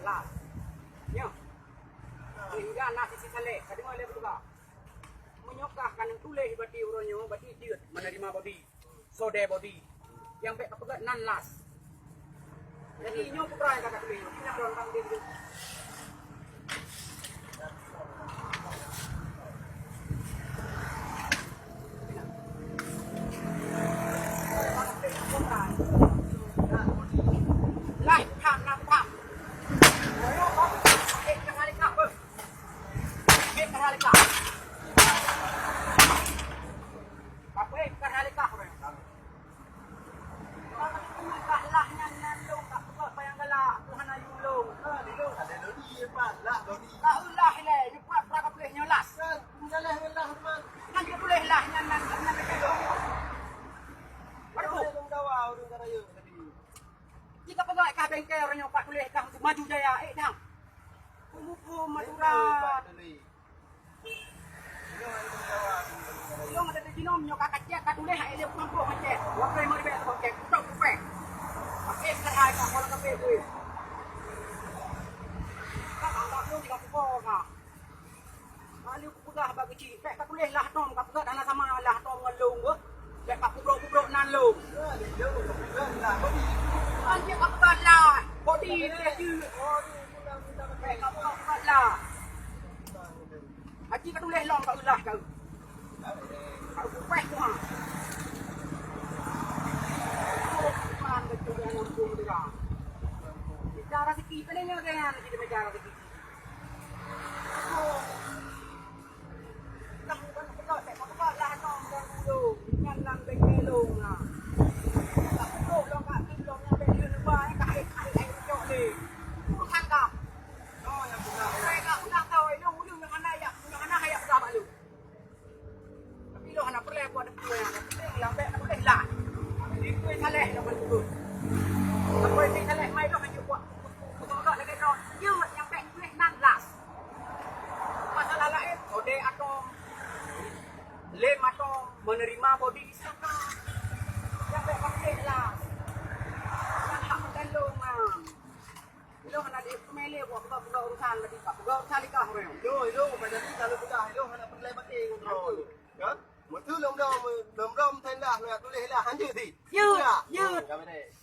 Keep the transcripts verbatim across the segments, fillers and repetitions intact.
Las. Nyoe. Sehingga na sisi saleh, ka deungoe lé peugah. Meunyoe kah ka neutuléh bati uroe nyoe, bati jeuet meuneurimong bodi. Sodé bodi. Nyang bèk kapeugöt nan las. Jadi, nyoe putra nyang ka tuléh nyoe. Ingat lôn bang dia. Lah, tham, na tham. Ayo, bang. Eh, ka salikah, bang. Eh, ka salikah. Apa, eh, ka salikah, bang. Lah nyan nan lôn ka peugah bayang galak, Tuhan ayu lôn. Ka lôn, ada lodi, Pak. Lah, lodi. Ka ulah ilèe, nyoe pat pra kapeuleh nyoe las. Kan, salah lah, teman. Nyan dia tuléh lah nyan nan, nan dekat lôn. Baru. Ureueng dawa, ureueng ka rayeuk tadi. Jika peugah kah bengkel, ureueng nyoe pat tuléh kah maju jaya, eh, dang. Peumuphom aturan. Ilong ada di jinom nyoe ka kacek ka tuléh hai dia peunampok macet. Wakai mau dibek tu cek. Tok kupek. Pakai serai ka kalau kape duit. Ka anggap lu tiga pukul ka. Lalu kupeugah bak keuchik, bek ka tuléh lah tom, ka peugah hana sama lah tom ngon lôn ke. Bek ka kubrok-kubrok nan lôn. Anjing ka peugah lah. Bodi dia tu. Bek ka peugah lah. Haji ka tuléh lom ka ulah ka. Ka kupeh tu ha. Tuhan betul yang mampu menerang. Kita rezeki, paling nyoe dengan kita meja rezeki. Lah, bukan peugah, tak peugah lah, nong dan dulu. Nyan lam bengkelong lah. Tak peugah, long kat tim, long nyampe di luar, eh, kahit, kahit, kahit, cok ni. Urusan kah? Mereka udah tahu, eh, lu, lu yang mana ya, yang mana ya, peugah bak lu. Tapi lu hana peureulèe buat depan, yang penting lambat nak boleh lah. Itu yang salah, nak boleh turun. Apa yang salah, mai lu hanya buat. Bukan lagi tu. Dia yang baik, boleh nan las. Masalah lain, kode atau lem atau menerima bodi saka. Yang baik, boleh las. Yang hak pertolongan. Ilong hana di pemilih buat peugah-peugah urusan tadi, tak peugah urusan nikah orang. Yo, ilong pada ni kalau peugah ilong hana peureulèe batin ngon droe. Kan? Betul lom dom, lom dom tenda nak tuléh lah hanjeuet sit. Yo, yo.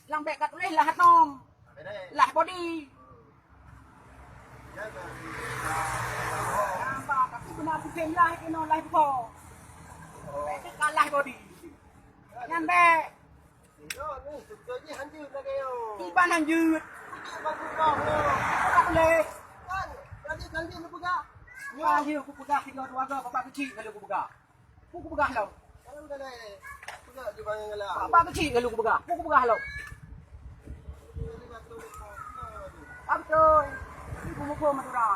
Lambek ka tuléh lah atom. Lah bodi. Nampak, tapi beuna pusing lah kena lah buko. Bek tu kalah bodi. Nyan bek. Iban hanjeuet. Tak boleh. Lagi, lagi lu peugah. Lagi aku peugah tiga dua ga, bapak kecil kalau aku peugah. Aku peugah lo. Bapak kecil kalau aku peugah. Aku peugah lo. Betul. Ibu muka Madura.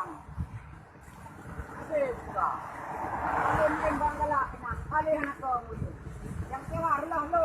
Habis peugah. Kalau mungkin bang galak kena. Alih anak kau. Yang keluar lah lo.